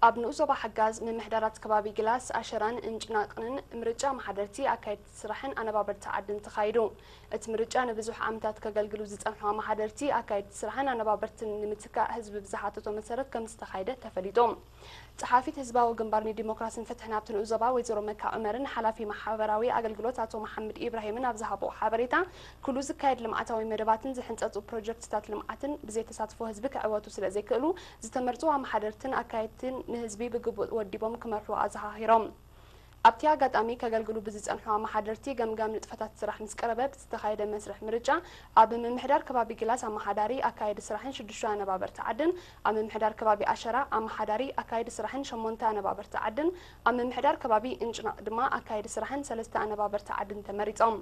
ኣብ ንኡስ ዞባ ሓጋዝ ምምሕዳራት ከባቢ ግላስ፣ ኣሸራን እንጭናቕንን ምርጫ ኣመሓደርቲ፣ ኣካየድቲ ስራሕን ኣነባበርቲ ዓድን ተኻይዱ። እቲ ምርጫ ንብዙሕ ዓመታት ከገልግሉ ዝጸንሑ ኣመሓደርቲ፣ ኣካየድቲ ስራሕን ኣነባበርትን ንምትካእ ህዝቢ ብዝሓተቶ መሰረት ከም ዝተኻየደ ተፈሊጡ። ጸሓፊት ህዝባዊ ግንባር ንዲሞክራስን ፍትሕን ኣብቲ ንኡስ ዞባ ወይዘሮ መካ ዑመርን ሓላፊ ማሕበራዊ ኣገልግሎት ኣቶ መሓመድ ኢብራሂምን ኣብ ዝሃብዎ ሓበሬታ፣ ኩሉ ዝካየድ ልምዓታዊ መደባትን ዝሕንጸጹ ፕሮጀክትታት ልምዓትን ብዘይተሳትፎ ህዝቢ ክዕወቱ ስለ ዘይክእሉ፣ ዝተመርጹ ኣመሓደርትን ኣካየድትን ንህዝቢ ብግቡእ ወዲቦም ክመርሑ ኣዘኻኺሮም። ኣብቲ ኣጋጣሚ ከገልግሉ ብዝጸንሑ ኣመሓደርቲ ገምጋም ንጥፈታት ስራሕ ምስ ቀረበ፣ ብዝተኻየደ መስርሕ ምርጫ ኣብ ምምሕዳር ከባቢ ግላስ ኣመሓዳሪ ኣካየዲ ስራሕን ሽዱሽተ ኣነባበርቲ ዓድን፣ ኣብ ምምሕዳር ከባቢ ኣሸራ ኣመሓዳሪ ኣካየዲ ስራሕን ሸሞንተ ኣነባበርቲ ዓድን፣ ኣብ ምምሕዳር ከባቢ እንጭናቕ ድማ ኣካየዲ ስራሕን ሰለስተ ኣነባበርቲ ዓድን ተመሪጾም።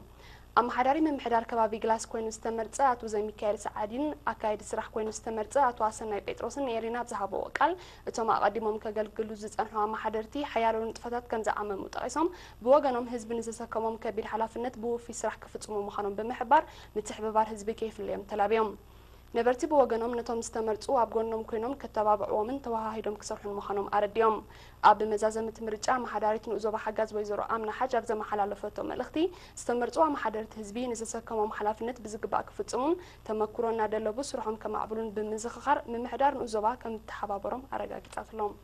ኣመሓዳሪ ምምሕዳር ከባቢ ግላስ ኮይኑ ዝተመርጸ ኣቶ ዘሚካኤል ሰዓዲን ኣካየዲ ስራሕ ኮይኑ ዝተመርጸ ኣቶ ኣሰናይ ጴጥሮስን ንኤሪና ኣብ ዝሃብዎ ቃል፣ እቶም ኣቐዲሞም ከገልግሉ ዝጸንሑ ኣመሓደርቲ ሓያሎ ንጥፈታት ከም ዝዓመሙ ጠቒሶም፣ ብወገኖም ህዝቢ ንዝሰከሞም ከቢድ ሓላፍነት ብውፉይ ስራሕ ክፍጽሙ ምዃኖም ብምሕባር፣ ምትሕብባር ህዝቢ ከይፍለዮም ተላብዮም። ነበርቲ ብወገኖም ነቶም ዝተመርጹ ኣብ ጎኖም ኮይኖም ከተባብዕዎምን ተወሃሂዶም ክሰርሑን ምዃኖም ኣረዲኦም። ኣብ መዛዘሚ እቲ ምርጫ ኣመሓዳሪት ንኡስ ዞባ ሓጋዝ ወይዘሮ ኣምና ሓጅ ኣብ ዘመሓላለፈቶ መልእኽቲ፣ ዝተመርጹ ኣመሓደርቲ ህዝቢ ንዝሰከሞም ሓላፍነት ብዝግባእ ክፍጽሙን ተመኩሮ እናደለቡ ስርሖም ከማዕብሉን ብምዝኽኻር፣ ምምሕዳር ንኡስ ዞባ ከም እተሓባበሮም ኣረጋጊጻትሎም።